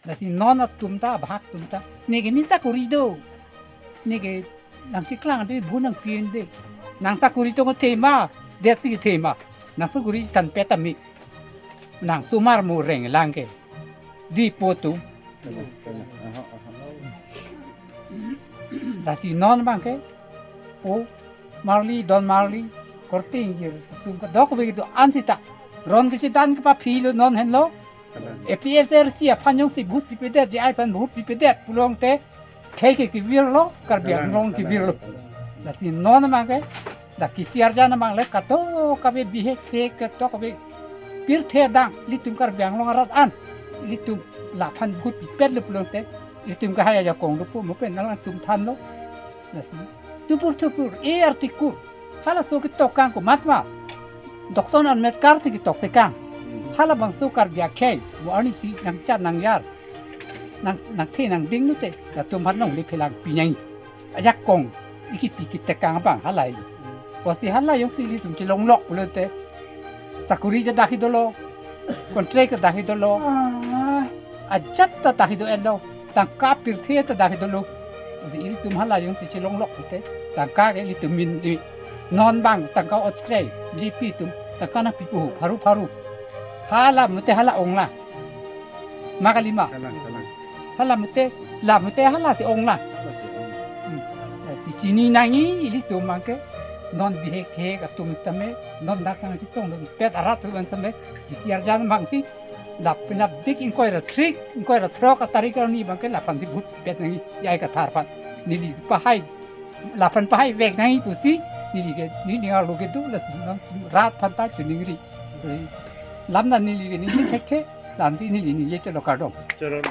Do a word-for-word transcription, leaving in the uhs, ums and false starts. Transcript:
Lasi non atum ta, abahak atum ta, neke ne sakori do. Neke nangcheklang de, bu nangpi-un de. Nang sakori tong thema, det si thema. Nang sakori tangpet tame. Nang sumar mo reng lang ke. Dipo atum. Lasi non abang ke, po Marli, Don Marli, korte ingjir atum kadokave kedo-an seta ron kechedan kepaphi lo non henlo. A P H L C aphan jongsi vote pipedet, J I aphan vote pipedet pulote khei ke kevirlo, Karbi Anglong kevirlo. Lasi non abang ke, dak K C R Jan abang le kadokave bihek hek, kadokave pirthe adang, ilitum Karbi Anglong arat an, ilitum laphan vote pipetlo pulote, ilitum ke hai ajakong dopo mo pen nangtum thanlo. Lasi thupur thupur, e article, halaso ketok kang komat ma? Doctor Ambedkar si ketok tekang. Halabangso Karbi akhei, mo arnisi nangchat nangyar, nang, nangthe nangding lote, latum aphan longle phelang pinang. Ajakong, ikipi kitekang abang halai lo. Pusi hala jongsi ilitum chelonglok pulote, sakori ta dak hidolo, contract ta dak hidolo, ajat ta dak hido-etlo, tangka pirthe ta dak hidolo. Pusi ilitum hala jongsi chelonglok pulote, tangka ke ilitum min di non abang tangka otkre, J P atum tangka nangpipo, pharu pharu. Hala mute hala onglang. Ma kali ma? Kalang, kalang. Hala mute, la mute halasi onglang. Halasi onglang. Hmm. Si chini nangji ilitum abang ke, non bihek hek atum sitame, non dak nangchetong, non pet arat atum sitame, K C R Jan abang si, la penap dik ingkoi ra throk, ingkoi ra throk atarik arni abang ke laphan si vote pet nangji, J I Kathar aphan. Neli pahai, laphan pahai vek nangji pusi, neli ke, neli arlo kedo, lasi non rat aphan ta chiningri. Lam na neli ke neli thekthe, lamsi neli neli chelo kardom. Choron.